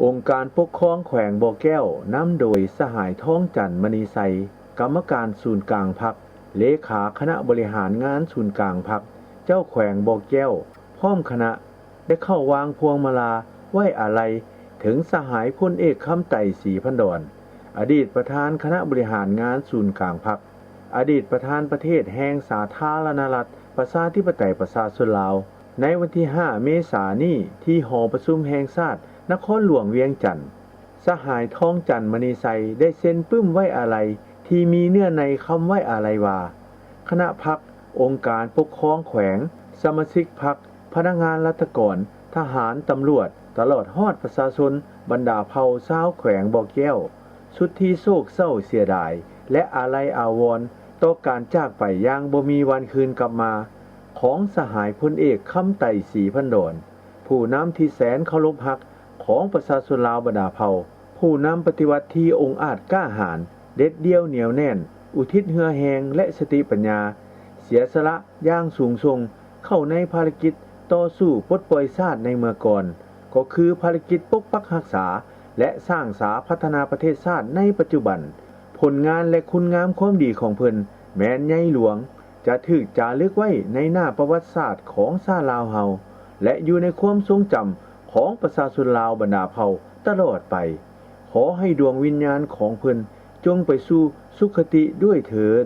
ອົງການປົກຄອງແຂວງບໍ່ແກ້ວ ນຳໂດຍສະຫາຍ ທອງຈັນ ມະນີໄຊ, ກຳມະການສູນກາງພັກ, ເລຂາຄະນະບໍລິຫານງານສູນກາງພັກ, ເຈົ້າແຂວງບໍ່ແກ້ວ ພ້ອມຄະນະ ໄດ້ເຂົ້າວາງພວງມາລາໄວ້ອາໄລເຖິງສະຫາຍພົນເອກ ຄຳໄຕ ສີພັນດອນ, ອະດີດປະທານຄະນະບໍລິຫານງານສູນກາງພັກ, ອະດີດປະທານປະເທດແຫ່ງສາທາລະນະລັດ ປະຊາທິປະໄຕ ປະຊາຊົນລາວ. ໃນວັນທີຫ້າ ເມສານີ້ ທີ່ຫໍປະຊຸມແຫ່ງຊາດ ນະຄອນຫຼວງວຽງຈັນ, ສະຫາຍ ທອງຈັນ ມະນີໄຊ ໄດ້ເຊັນປຶ້ມໄວ້ອາໄລ ທີ່ມີເນື້ອໃນຄຳໄວ້ອາໄລວ່າ ຄະນະພັກ, ອົງການປົກຄອງແຂວງ, ສະມາຊິກພັກ, ພະນັກງານລັດຖະກອນ, ທະຫານ, ຕຳຫຼວດ, ຕະຫຼອດຮອດປະຊາຊົນບັນດາເຜົ່າຊາວແຂວງບໍ່ແກ້ວ ສຸດທີ່ໂສກເສົ້າເສຍດາຍ ແລະ ອາໄລອາວອນຕໍ່ການຈາກໄປຢ່າງບໍ່ມີວັນຄືນກັບມາ ຂອງສະຫາຍພົນເອກ ຄຳໄຕ ສີພັນດອນ, ຜູ້ນຳທີ່ແສນເຄົາລົບຮັກຂອງປະຊາຊົນລາວບັນດາເຜົ່າ, ຜູ້ນຳປະຕິວັດທີ່ອົງອາດກ້າຫານ, ເດັດດ່ຽວໜຽວແໜ້ນ, ອຸທິດເຫື່ອແຮງ ແລະ ສະຕິປັນຍາ ເສຍສະຫຼະຢ່າງສູງສົ່ງເຂົ້າໃນພາລະກິດຕໍ່ສູ້ປົດປ່ອຍຊາດໃນເມື່ອກ່ອນ, ກໍຄືພາລະກິດປົກປັກຮັກສາ ແລະ ສ້າງສາພັດທະນາປະເທດຊາດໃນປັດຈຸບັນ. ຜົນງານ ແລະ ຄຸນງາມຄວາມດີຂອງເພິ່ນແມ່ນໃຫຍ່ຫຼວງ, ຈະຖືກຈາລຶກໄວ້ໃນໜ້າປະຫວັດສາດຂອງຊາດລາວເຮົາ ແລະ ຢູ່ໃນຄວາມຊົງຈຳຂອງປະຊາຊົນລາວບັນດາເຜົ່າຕະຫຼອດໄປ. ຂໍໃຫ້ດວງວິນຍານຂອງເພິ່ນຈົ່ງໄປສູ່ສຸຄະຕິດ້ວຍເທີ້ນ.